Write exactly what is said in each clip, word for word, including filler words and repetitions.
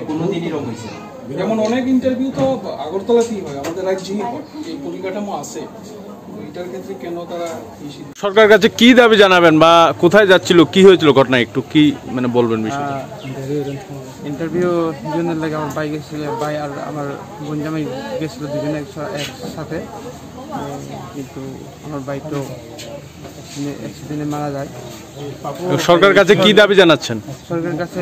কোনোদিনই এরকম হয়েছে না। যেমন অনেক ইন্টারভিউ তো আগরতলাতেই হয়, আমাদের রাজ্যেই হয়, এই পরিকাঠামো আছে, ওইটার ক্ষেত্রে কেন তারা বেশি? সরকার কাছে কি দাবি জানাবেন বা কোথায় যাচ্ছিল, কি হয়েছিল ঘটনা, একটু কি মানে বলবেন বিষয়টা? ইন্টারভিউ জন্য লাগে আমার ভাই গেছিল, ভাই আর আমার বোন জামাই গেছিল দুজনে একসা-, একসাথে। উম, কিন্তু আমার ভাই তো অ্যাক্সিডেন্টে মারা যায়। সরকারের কাছে কি দাবি জানাচ্ছেন? সরকারের কাছে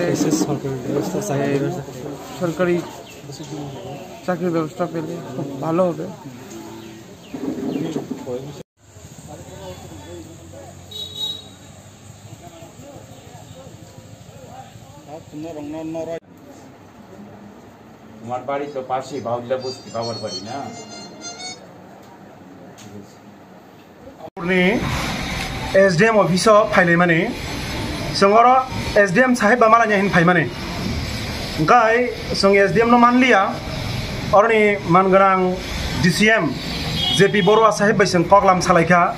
সরকারি চাকরির ব্যবস্থা পেলে খুব ভালো হবে। তোমার বাড়ি তো পাশেই, বাউল্লা বস্তি, বাবার বাড়ি না? Ni S D M office o phailaimani, chwng oro S D M sahib ba malanya hin phaimani. Hwnkhe chwng S D M no manliya, oroni mangwrang D C M J P Borua sahib bai chwng koklam salaikha.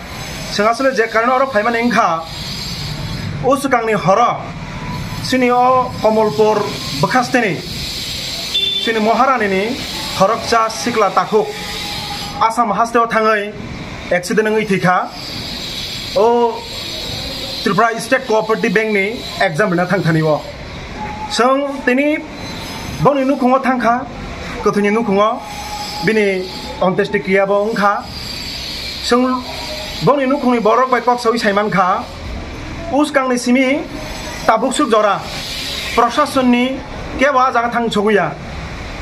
Chwng aswk je karone oro phaimani wngkha, o swkangni horo chini o Komolpur bwkhasteni chini Moharanini khoroksa sikla takhuk Assam hasteo thangwi accident wngwi thwikha. O Tripura State Cooperative Bank ni exam rina thangthani o. Chwng tini boni nukhungo thangkha, kwthwini nukhungo bini ontyesti kriya bo wngkha. Chwng boni nukhungni borok bai kok sawi saimankha, uskangni simi tabuk suk jora proshasonni kebo a jaga thang sogwi ya,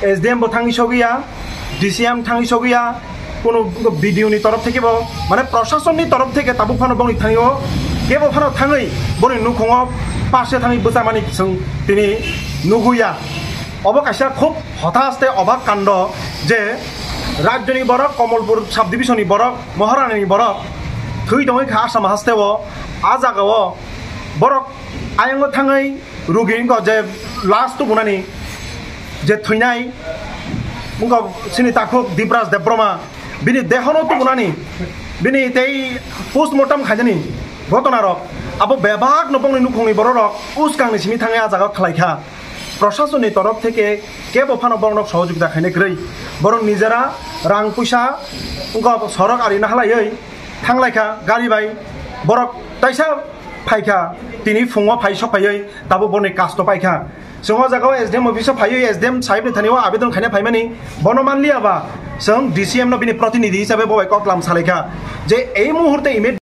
S D M bo thangwi sogwi ya, D C M thangwi sogwi ya, kuno B D O ni torof theke bo, mane proshasonni torof theke tabuk phano boni thangwi o, kebo phano thangwi boni nukhungo pase thangwi bwchamani chwng tini nugwi ya. Obo kaisa khub hotas tei obak kando je rajyoni borok, Komolpur subdivision ni borok, Moharani ni borok thwi tongwi kha Assam hasteo, a jagao borok ayango thangwi rugi wngkha je last tubunani je thwinai wngkha chini takhuk Dipraj Debbarma, bini dehono tubunani, bini tei postmortem khainani ghotonarok, abo bebak no bongni nukhungni bororok uskangni simi thangwi a jagao khlaikha. Proshasonni torof theke kebo phano borokno sohojogita khainai kwrwi. Borok nijera rang puisa wngkha sorok ari nahalaiwi thanglaikha gari bai. Borok taisa phaikha, tini phungo phai sok phaiwi tabuk borokni kasto paikha. Chwng o jagao S D M office o phaiwi S D M sahibni thani o abedon khaina phaimani, bono manliya ba chwng D C M no bini protinidhi hisabe bo bai koklam salaikha je ei muhurte immediate